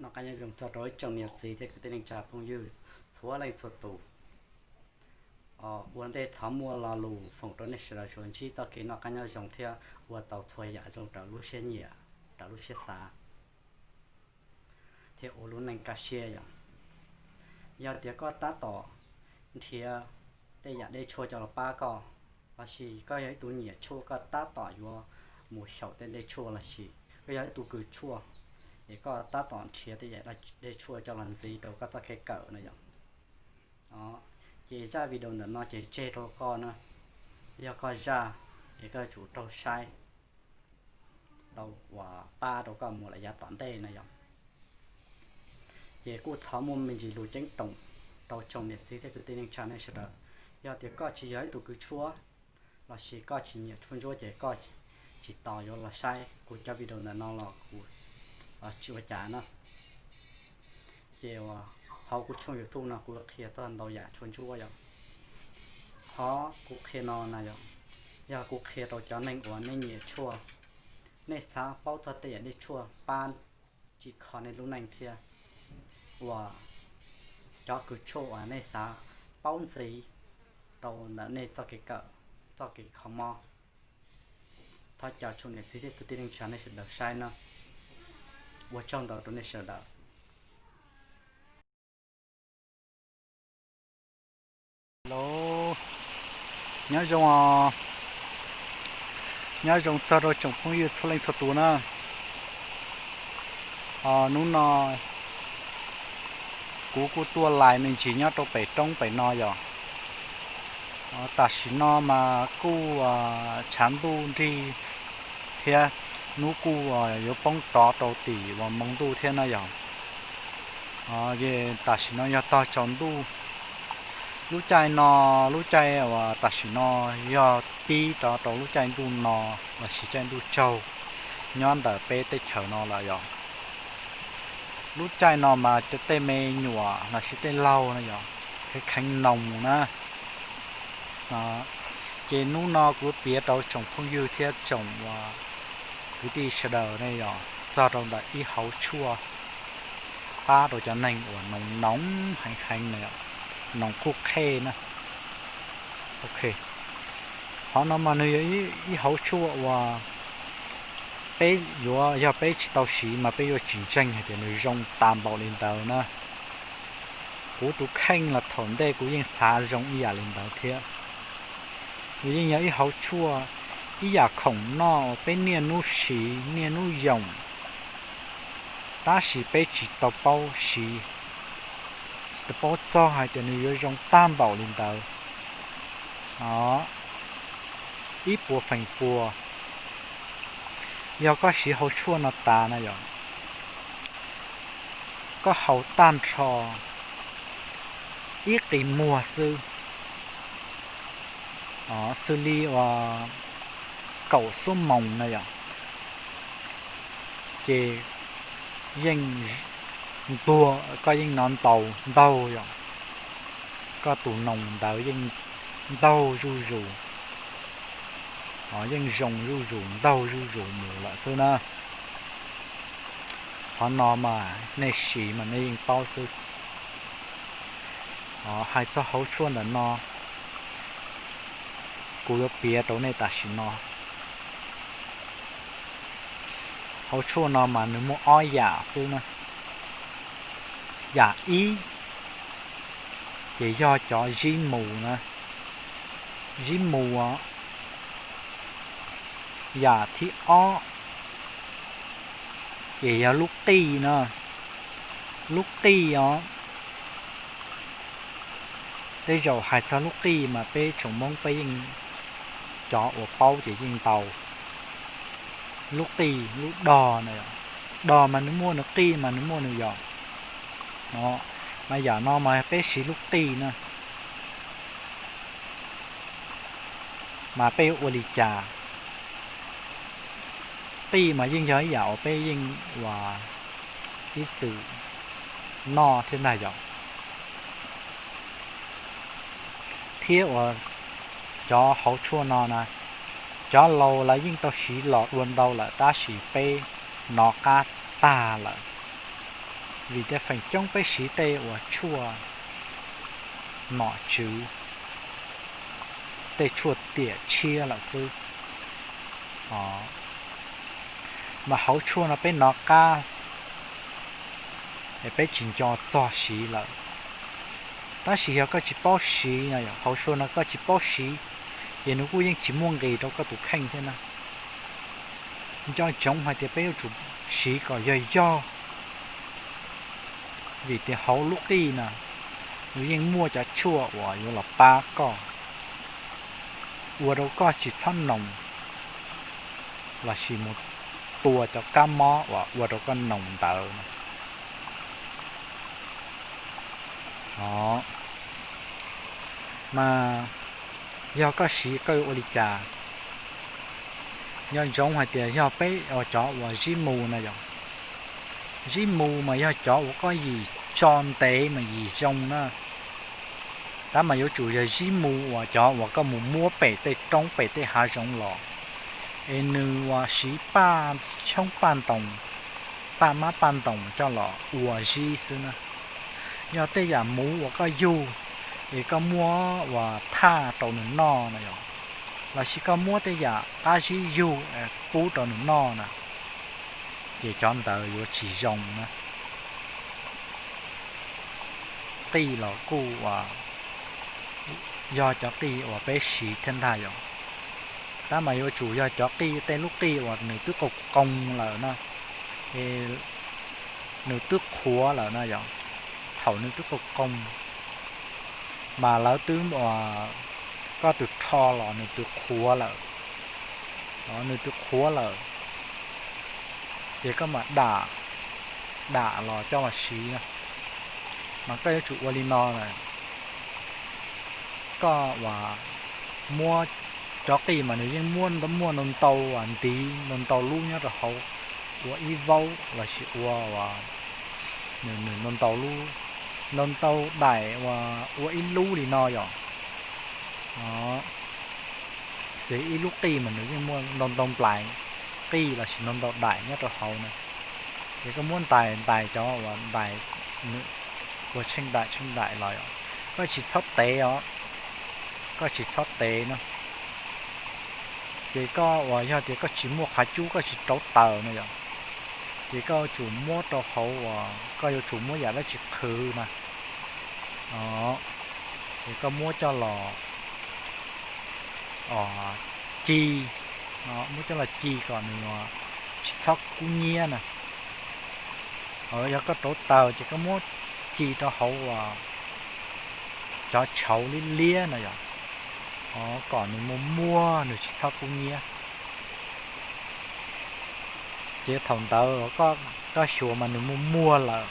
Noj qab nyob zoo txog rau ib tsoom niam txiv thiab kwv tij neej tsa phooj ywg txhua leej txhua tus. Ua ntej thov muaj lo lus foom rau nej sawv daws tsuas ntsib txoj kev noj qab nyob zoo thiab ua tau txhua yam zoo raws lub siab nyiam, raws lub siab xav, thiab ua lub neej kaj siab yom. Yog tias koj tab tom nrhiav tej yam dej tshuaj coj los pab koj, lossis koj yog ib tug nyiam tshuaj koj tab tom yuav mus xyaum tej dej tshuaj, lossis koj yog ib tug kws tshuaj, ces koj tab tom nrhiav tej yam dej tshuaj coj los ntxiv rau koj txoj kev kawm no yom. Ces zaj video ntawm no ces tseg rau koj na, yog koj zaj, ces koj yuav tsum raug saib tau uas pab rau koj mus lawm yav tom ntej no yom. Ces kuj thov muaj me ntsis lus ceeb toom rau tsoom niam txiv thiab kwv tij neej tsa nej sawv daws, yog tias koj tsis yog ib tug kws tshuaj, lossis koj tsis nyiam tshuaj ntsuab ces koj tsis tos yuav los saib kuv cov video ntawm no los kuv tsis ua cas na. Ces hauv kuv tshooj YouTube no kuv qhia txog ntau yam tshuaj ntsuab yom. Qhov kuv qhia no na yom, yog kuv qhia rau cov neeg uas nej nyiam tshuaj, nej xav paub txog tej yam dej tshuaj pab tsim kho nej lub neej thiab uas cov kws tshuaj uas nej xav paub ntxiv rau ntawm nej txoj kev kawm, txoj kev kho mob. Thov caw tsoom niam txiv thiab kwv tij neej tsa nej sawv daws saib no. Ua tsaug ntau rau nej sawv daws. Hello, nyob zoo os, nyob zoo txog rau tsoom phooj ywg txhua leej txhua tus na. Hnub no kuv kuj tuaj lais me ntsis nyob rau pem roob pem no yom. Tam sim no mas kuj tshav ntuj nrig thiab, hnub kuj yuav poob rov rau tim uas moo ntuj thiab na yom. Tam sim no yog tog tsaus ntuj. Lub caij no, lub caij uas tam sim no yog pib rov rau lub caij ntuj no lossis caij ntuj tsaug nyob ntawm peb teb chaws no lawm yom. Lub caij no mas tej me nyuam lossis tej laug no yom, kheev kheev noog na. Ces hnub no kuv piav rau tsoom phooj ywg thiab tsoom kwv tij sawv daws ne yom, txog rau ntawm ib hauv tshuaj pab rau cov neeg uas noog noog heev heev na, noog qhuj qhej na. Ok, qhov no mas nws yog ib hauv tshuaj uas peb yuav, yog peb tsis tau siv mas peb yuav tsis ntseeg hais tias nws zoo tag npaum li ntawd na. Kuv tus kheej los thaum ntej kuv yeej xav zoo ib yam li ntawd thiab. Nws yeej yog ib hauv tshuaj, ib yam khoom noj uas peb niaj hnub siv niaj hnub yoom, tab sis peb tsis tau paub siv, tsis tau paub txog hais tias nws yuav zoo tag npaum li ntawd. Ib puas feem pua, yog koj siv hauv tshuaj no tas na yom, koj haus tag nrho ib qis muag xwb, xws li uas kaum xuab moos na yom, ces yeej ntuag, koj yeej nov ntaus ntaug yom, koj tus noog ntawd yeej ntaug zuj zus, yeej zoo zuj zus ntaug zuj zus mus lawm xwb na. Qhov no mas nej siv mas nej yeej paub xwb. Hais txog hauv tshuaj ntawm no, kuv yuav piav rau nej tam sim no. Hauv tshuaj no mas nws muaj ob yam xwb na. Yam ib ces yog cov zib mus na, zib mus. Yam thib ob ces yog lub qij na, lub qij os. Tej zaum hais txog lub qij mas peb tsoom Hmoob peb yeej, cov uas paub ces yeej ntau. Lub qij, lub dog na, dog mas nws muaj nws qij mas nws muaj nws yom. Mas yam no mas peb siv lub qij na, mas peb yuav ua li cas? Qij mas yeej yog ib yam uas peb yeej ua ib txwm noj thiab ntag yom. Thiab uas cov hauv tshuaj no na, cov laus lawv yeej tau siv los dua ntau lawm tab sis peb nov qab tag lawm. Vim tias feem coob peb siv tej uas tshuaj nom tswv, tej tshuaj tiam tshiab lawm xwb. Mas hauv tshuaj no peb nov qab, es peb tsis nco txog siv lawm. Tab sis yog koj tsis paub siv no, hauv tshuaj no koj tsis paub siv, ces nws kuj yeej tsis muaj nqis rau koj tus kheej thiab na. Nco ntsoov hais tias peb yuav tsum siv kom yog yog, vim tias hauv lub qij na, nws yeej muaj cov tshuaj uas yuav los pab koj, ua rau koj tsis txhob noos, lossis mus tua cov kab mob uas ua rau koj noos ntawd. Mas yog koj siv koj yuav ua li cas? Nco ntsoov hais tias yog peb cov uas zib mu na yom, zib mu mas yog cov uas koj yim tso ntev mas yim zoo na. Tab mas yuav tsum yog zib mu uas cov uas koj mus muab pem tej roob pem tej hav zoov los, es nws uas siv paj xyoob paj ntoos, paj mab paj ntoos coj los ua zib xwb na. Yog tej yam muv uas koj yug, es koj muab uas thaj rau nws noj na yom, lossis koj muab tej yam qab zib yug pub rau nws noj na, ces cov ntawd yuav tsis zoo na. Qij los kuj uas yog cov qij uas peb siv thiab ntag yom. Tab mas yuav tsum yog cov qij, tej lub qij uas nws twb qau qoo lawm na, nws twb qhuav lawm na yom. Thaum nws twb qau qoo, mas lawv twb, koj tus rho los nws twb qhuav lawm, nws twb qhuav lawm, ces koj mam dam, dam los coj los siv na. Mas koj yuav tsum ua li no na. Koj uas muab cov qij mas nws yeej muaj, muaj ntau ntau uas ntiv ntau ntau lub nyob rau hauv, ua ib vaub lossis ua uas nws ntau ntau lub, ntau ntau daim uas ua ib lub li no yom. Xws ib lub qij mas nws yeej muaj ntau ntau nplais qij lossis ntau ntau daim nyob rau hauv na. Ces koj muab ntais ntais cov uas ntais nws ua tsheej daim tsheej daim los, koj tsis txhob tev os, koj tsis txhob tev na. Ces koj uas yog tias koj tsis muaj qhov cub, koj tsis rauv taws na yom, ces koj yuav tsum muab rau hauv uas koj yuav tsum muab yam dab tsi qhwv na. Ces koj muab coj los ci, muab coj los ci kom nws tsis txhob kub nyiab na. Yog koj rauv taws ces koj muab ci rau hauv uas cov tshauv liab liab na yom, kom nws muag muag nws tsis txhob kub nyiab. Ces thaum ntawd koj xyuas mas nws muag muag lawm,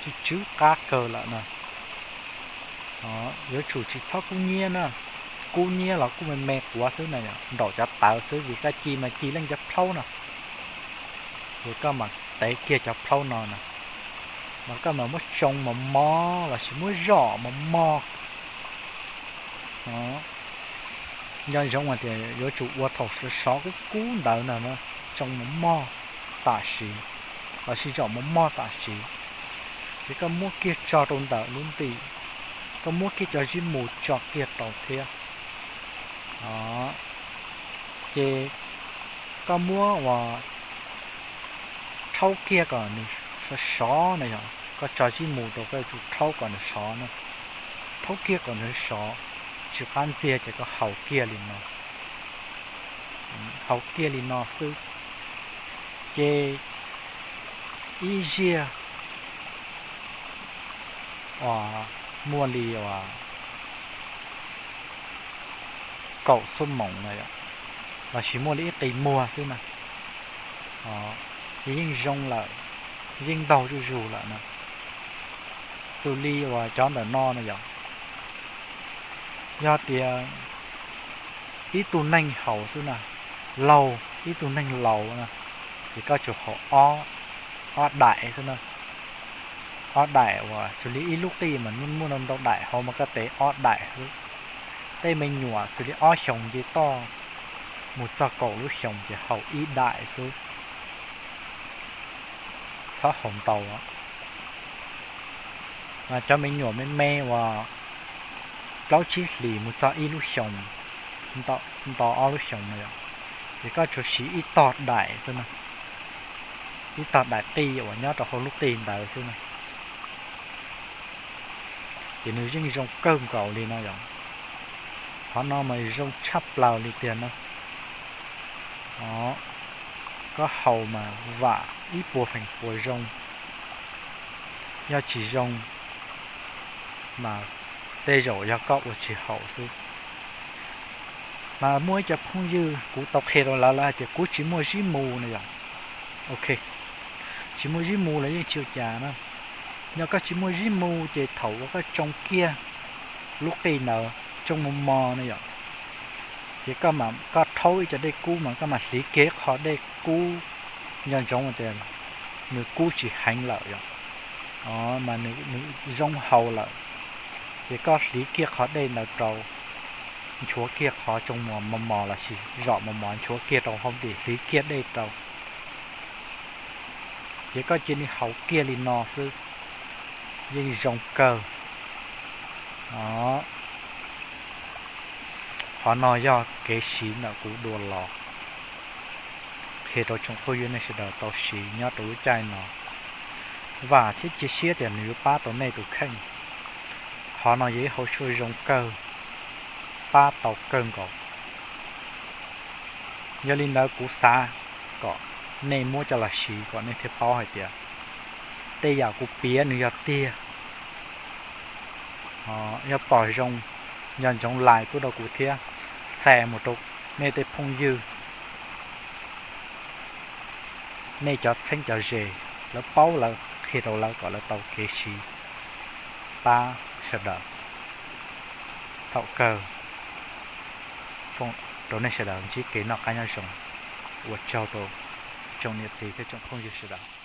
tsw tsw qab kawg lawm na. Yuav tsum tsis txhob kub nyiab na, kub nyiab los kuj me me quav xwb na, nraum cov tawv xwb vim koj ci mas ci leej cov plhaub no. Ces koj mam tev kiag cov plhaub no na, mas koj mam muab tsoo mos mos lossis muab zom mos mos. Nco ntsoov hais tias yuav tsum ua thaum sov sov kub kub ntawd na, tsoo mos mos tam sim, lossis zom mos mos tam sim, ces koj muab kiag tso rau ntawm lub ntim, koj muab kiag cov zib mu tso kiag rau thiab. Ces koj muab uas rhaub kiag kom nws sov sov na yom, koj tso zib mu rau koj yuav tsum rhaub kom nws sov na, rhaub kiag kom nws sov, tsis qab ntxiag ces koj haus kiag li no, haus kiag li no xwb. Ces ib ziag uas muaj li uas kaum xuab moos na yom, lossis muaj li ib qis muag xwb na, ces yeej zoo lawm, yeej ntaug zuj zus lawm na. Xws li uas cov ntawm no na yom, yog tias ib tug neeg haus xwb na, laug, ib tug neeg laus na, ces koj tsuas haus ob, ob daim xwb na. Ob daim uas xws li ib lub qij mas muaj ntau ntau daim hauv mas koj tev ob daim xwb. Tej me nyuam xws li ob xyoos nce toj mus txog kaum lub xyoos ces haus ib daim xwb, txhob haus ntau. Cov me nyuam me me uas plaub tsib hlis mus txog ib lub xyoos, nto ob lub xyoos no yom, ces koj tsuas siv ib tog daim xwb, ib tog daim qij uas nyob rau hauv lub qij ntawd xwb na. Ces nws yeej zoo kawg nkaus li no yom. Qhov no mas zoo tshaj plaws li tiag na. Koj haus mas vam ib puas feem pua zoo, yog tsis zoo mas tej zaum yog koj ua tsis haum xwb. Mas muaj ib co phooj ywg kuv tau qhia rau lawv, lawv hais tias kuv tsis muaj zib mu no yom. Ok, tsis muaj zib mu los yeej tsis ua cas na. Yog koj tsis muaj zib mu ces thaum uas koj tsoo kiag lub qij ntawd tsoo mos mos no yom, ces koj rhaub ib co dej kub mas koj mam hliv kiag ib qho dej kub nco ntsoov tias nws kub tsis heev lawm yom, mas nws zoo haus lawm. Ces koj hliv kiag qhov dej ntawd rau, nchuav kiag qhov tsoo mos mos lossis zom mos mos nchuav kiag rau hauv ntim, hliv kiag dej rau, ces koj cia li haus kiag li no xwb, yeej zoo kawg. Qhov no yog kev siv ntawm kuv dua los qhia rau tsoom phooj ywg nej sawv daws tau siv nyob rau lub caij no. Vam thiab cia siab tias nws yuav pab tau nej tus kheej. Qhov no yog ib hauv tshuaj zoo kawg, pab tau kawg nkaus. Yog li ntawd kuv xav kom nej muab coj los siv kom nej thiaj paub hais tias tej yam kuv piav nws yog tiag. Yog pom zoo, nco ntsoov like pub rau kuv thiab, share mus rau nej tej phooj ywg, nej cov txheeb cov ze, lawv paub lawv qhia rau lawv kom lawv tau kev siv pab sawv daws. Thaum kawg, foom rau nej sawv daws ntsib kev noj qab nyob zoo. Ua tsaug rau tsoom niam txiv thiab tsoom phooj ywg sawv daws.